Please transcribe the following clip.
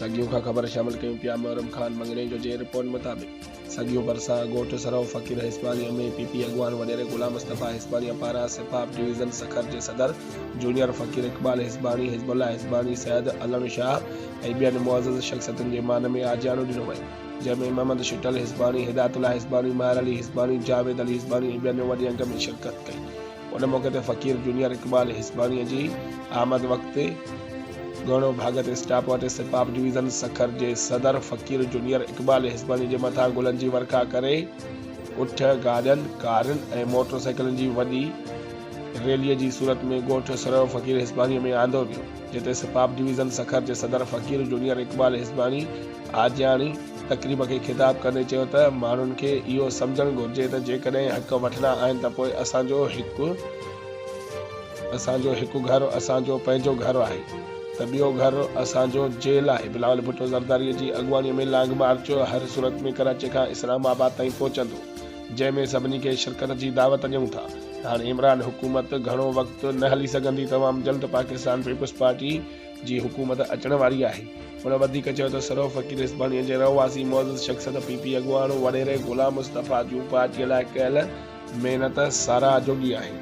سڳيون کان خبر شامل ڪيون پيا محرم خان مڱڻيجو جي رپورٽ مطابق سڳيون ڀرسان ڳوٺ سرهو فقير هيسباڻيء ۾ پي پي اڳواڻ وڏيري غلام مصطفيٰ هيسباڻيء پاران سپاف ڊويزن سکر جي صدر جونيئر فقير اقبال هيسباڻي، حزب الله هيسباڻي، سيد علڻ شاهه ۽ ٻين معزز شخصيتن جي مان ۾ آجياڻو ڏنو ويو، جنهن ۾ محمد شٽل هيسباڻي، هدايت الله هيسباڻي، ماهر علي هيسباڻي، جاويد علي هيسباڻي ۽ ٻين وڏي انگ ۾ شرڪت ڪئي. ان موقعي تي فقير جونيئر اقبال هيسباڻيء جي آمد وقت ڳهڻو ڀاڳت اسٽاپ وٽ سپاف ڊويزن سکر جي صدر فقير جونيئر اقبال هيسباڻي جي مٿان گلن جي ورکا ڪري اٺ گاڏين، ڪارين ۽ موٽر سائيڪلن جي وڏي ريليء جي صورت ۾ ڳوٺ سرهيو فقير هيسباڻيء ۾ آندو ويو، جتي سپاف ڊويزن سکر جي صدر فقير جونيئر اقبال هيسباڻي آجياڻي تقريب کي خطاب ڪندي چيو ته ماڻهن کي اهو سمجهڻ گهرجي ته جيڪڏهن حق وٺڻا آهن ته پوء اسان جو هڪ اسان جو هڪ گهر اسان جو پنهنجو گهر آهي ته ٻيو گهر اسان جو جيل آهي بلاول ڀٽو زرداري جي اڳواڻي ۾ لانگ مارچ هر صورت ۾ ڪراچي کان اسلام آباد تائين پهچندو جنهن ۾ سڀني کي شرڪت جي دعوت ڏيون ٿا هاڻ عمران حڪومت گهڻو وقت نه هلي سگهندي تمام جلد پاڪستان پيپلز پارٽي جي حڪومت اچڻ واري آهي. هن وڌيڪ چيو ته سرو فقير هسباڻيء جي رهواسي معزز شخصيت پي پي اڳواڻ وڏيري غلام مصطفيٰ جون پارٽيء لاء ڪيل محنت ساراهه جوڳي آهي.